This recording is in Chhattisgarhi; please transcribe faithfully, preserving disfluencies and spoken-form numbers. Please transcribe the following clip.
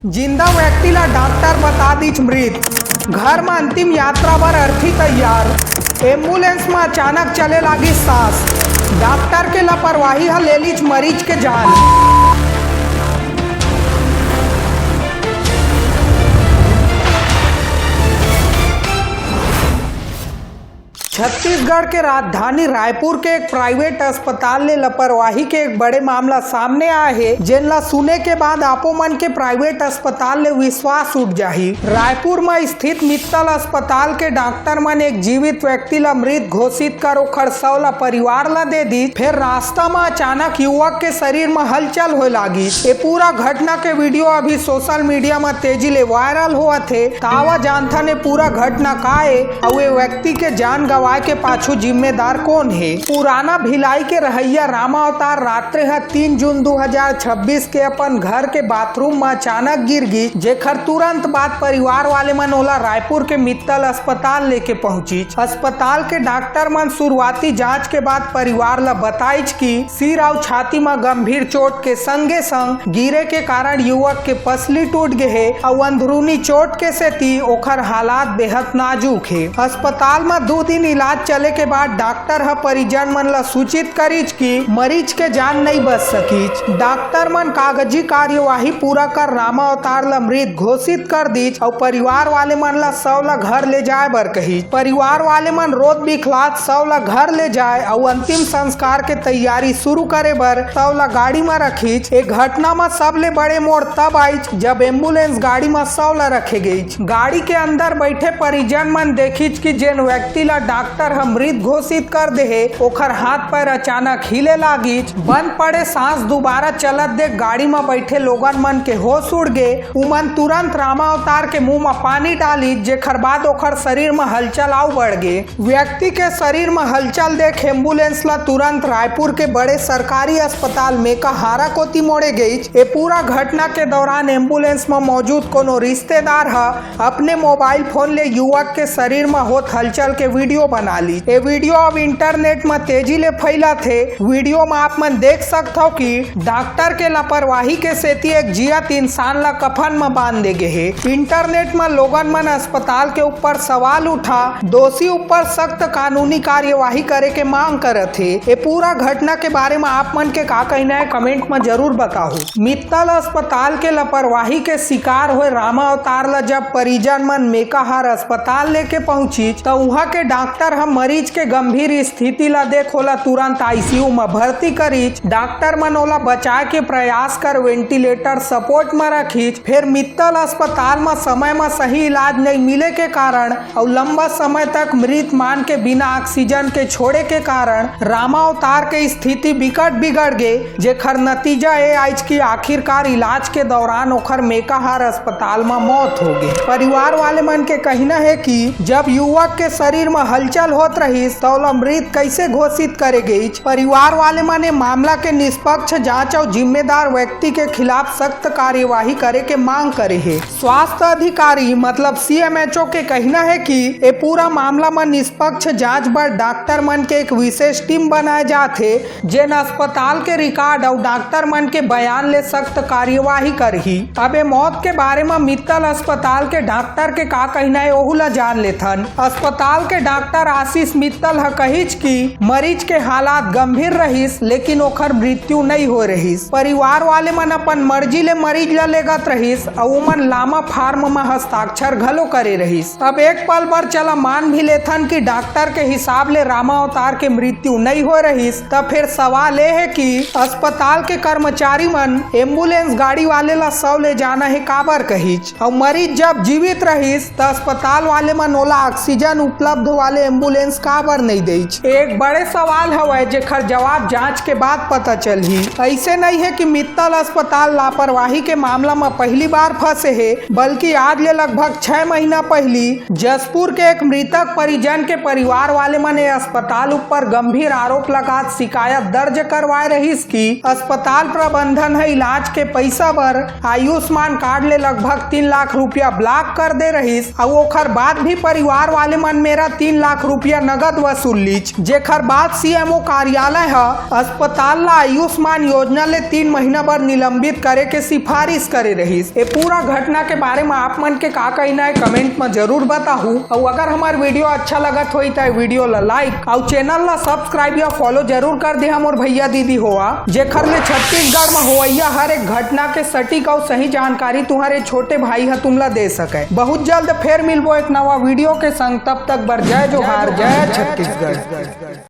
जिंदा व्यक्ति ला डॉक्टर बता दीच मृत। घर म अंतिम यात्रा बर अर्थी तैयार। एम्बुलेंस म अचानक चले लागिस सांस। डॉक्टर के लापरवाही ह ले लीच मरीज के जान। छत्तीसगढ़ के राजधानी रायपुर के एक प्राइवेट अस्पताल ले लापरवाही के एक बड़े मामला सामने आए हे, जेन ला सुने के बाद आपो मन के प्राइवेट अस्पताल ले विश्वास उठ जाही। रायपुर म स्थित मित्तल अस्पताल के डॉक्टर मन एक जीवित व्यक्ति ला मृत घोषित कर ओखर शव ला परिवार ला दे दीस। फेर रास्ता म अचानक युवक के शरीर म हलचल होए लागिस। ए पूरा घटना के वीडियो अभी सोशल मीडिया म तेजी ले वायरल होवत हे। त आवा जानथन ए पूरा घटना का ए, अउ ए व्यक्ति के जान गंवाए के पाछू जिम्मेदार कोन हे। पुराना भिलाई के रहइया रामा अवतार रात्रे ह तीन जून दू हजार छब्बीस के अपन घर के बाथरूम म अचानक गिर गिस, जेखर तुरंत बाद परिवार वाले मन ओला रायपुर के मित्तल अस्पताल लेके पहुंचिस। अस्पताल के डॉक्टर मन शुरुआती जांच के बाद परिवार ल बताइच कि सिर अउ छाती म गंभीर चोट के संगे संग गिरे के कारण युवक के पसली टूट गे हे अउ अंदरूनी चोट के सेती ओखर हालात बेहद नाजुक हे। अस्पताल म दू दिन इलाज चले के बाद डॉक्टर ह परिजन मन ल सूचित करिच कि मरीज के जान नइ बच सकिच। डॉक्टर मन कागजी कार्यवाही पूरा कर रामा अवतार ल मृत घोषित कर दीच अउ परिवार वाले मन ल शव ल घर ले जाए बर कहिच। परिवार वाले मन रोत बिखलात शव ल घर ले जाए अउ अंतिम संस्कार के तैयारी शुरू करे बर शव ल गाड़ी म रखिच। ए घटना म सबले बड़े मोड़ तब आइच, जब एम्बुलेंस गाड़ी म शव ल रखे गइच। गाड़ी के अंदर बैठे परिजन मन देखिच कि जेन व्यक्ति ल डॉक्टर ह मृत घोषित कर दे हे, ओखर हाथ पैर अचानक हिले लागिच। बंद पड़े सांस दुबारा चलत देख गाड़ी म बैठे लोगन मन के होश उड़ गे। उमन तुरंत रामा अवतार के मुंह म पानी डालिच, जेखर बाद ओखर शरीर म हलचल अउ बढ़ गे। व्यक्ति के शरीर म हलचल देख एम्बुलेंस ल तुरंत रायपुर के बड़े सरकारी अस्पताल मेकाहारा कोति मोड़े गइच। ए पूरा घटना के दौरान एम्बुलेंस म मौजूद कोनो रिश्तेदार ह अपने मोबाइल फोन ले युवक के शरीर म होत हलचल के वीडियो बना ली। ए वीडियो अब इंटरनेट म तेजी ले फैलत हे। वीडियो म आप मन देख सकथव कि डॉक्टर के लापरवाही के सेती एक जियत इंसान ला कफन म बांध दे गे हे। इंटरनेट म लोगन मन अस्पताल के ऊपर सवाल उठा, दोषी ऊपर सख्त कानूनी कार्यवाही करे के मांग करत हे। ए पूरा घटना के बारे म आप मन के का कहना हे, कमेंट म जरूर बताहू। मित्तल अस्पताल के लापरवाही के शिकार होए रामा अवतार ला जब परिजन मन मेकाहार अस्पताल लेके पहुंचिच, त उहां के डॉक्टर ह मरीज के गंभीर स्थिति ला देख ओला तुरंत आईसीयू म भर्ती करिच। डॉक्टर मन ओला बचाए के प्रयास कर वेंटिलेटर सपोर्ट म रखिच। फेर मित्तल अस्पताल म समय म सही इलाज नइ मिले के कारण अउ लंबा समय तक मृत मान के बिना ऑक्सीजन के छोड़े के कारण रामा अवतार के स्थिति बिकट बिगड़ गे, जेखर नतीजा ए आइच कि आखिरकार इलाज के दौरान ओखर मेकाहार अस्पताल म मौत हो गे। परिवार वाले मन के कहना हे कि जब युवक के शरीर म हलचल होत रहिस, त ओला मृत कइसे घोषित करे गइच? परिवार वाले मन ए मामला के निष्पक्ष जांच अउ जिम्मेदार व्यक्ति के खिलाफ सख्त कार्यवाही करे के मांग करे हे। स्वास्थ्य अधिकारी मतलब सीएमएचओ के कहना हे कि ए पूरा मामला म निष्पक्ष जांच बर डॉक्टर मन के एक विशेष टीम बनाए जात हे, जेन अस्पताल के रिकॉर्ड अउ डॉक्टर मन के बयान ले सख्त कार्यवाही करही। अब ए मौत के बारे म मित्तल अस्पताल के डॉक्टर के का कहना हे, ओहू ला जान लेथन। अस्पताल के डॉक्टर आशीष मित्तल ह कहिच कि मरीज के हालात गंभीर रहिस, लेकिन ओखर मृत्यु नइ होए रहिस। परिवार वाले मन अपन मर्जी ले मरीज ला लेगत रहिस अउ ओमन लामा फार्म म हस्ताक्षर घलो करे रहिस। अब एक पल बर चला मान भी लेथन कि डॉक्टर के हिसाब ले रामा अवतार के मृत्यु नइ होए रहिस, त फेर सवाल ए हे कि अस्पताल के कर्मचारी मन एम्बुलेंस गाड़ी वाले ला शव ले जाना हे काबर कहिच, अउ मरीज जब जीवित रहिस त अस्पताल वाले मन ओला ऑक्सीजन उपलब्ध वाले एम्बुलेंस काबर नइ देइच? एक बड़े सवाल हवय, जेखर जवाब जांच के बाद पता चलही। अइसे नइ हे कि मित्तल अस्पताल लापरवाही के मामला म पहिली बार फंसे हे, बल्कि आज ले लगभग छह महीना पहिली जशपुर के एक मृतक परिजन के परिवार वाले मन ए अस्पताल ऊपर गंभीर आरोप लगात शिकायत दर्ज करवाए रहिस कि अस्पताल प्रबंधन ह इलाज के पइसा बर आयुष्मान कार्ड ले लगभग तीन लाख रुपया ब्लॉक कर दे रहिस, अउ ओखर बाद भी परिवार वाले मन मेरा तीन लाख रुपया नगद वसूल लीच, जेखर बाद सीएमओ कार्यालय ह अस्पताल ला आयुष्मान योजना ले तीन महीना बर निलंबित करे के सिफारिश करे रहिस। ए पूरा घटना के बारे म आप मन के का कहना है, कमेंट म जरूर बताहू। अउ अगर हमार वीडियो अच्छा लगत होई त वीडियो ला लाइक अउ चैनल ला सब्सक्राइब या फॉलो जरूर कर दे मोर भैया दीदी होवा, जेखर ले छत्तीसगढ़ म होवैया हर एक घटना के सटीक अउ सही जानकारी तुम्हारे छोटे भाई ह तुमला दे सके। बहुत जल्द फिर मिलबो एक नवा वीडियो के संग, तब तक बर जय जोहार, जय छत्तीसगढ़।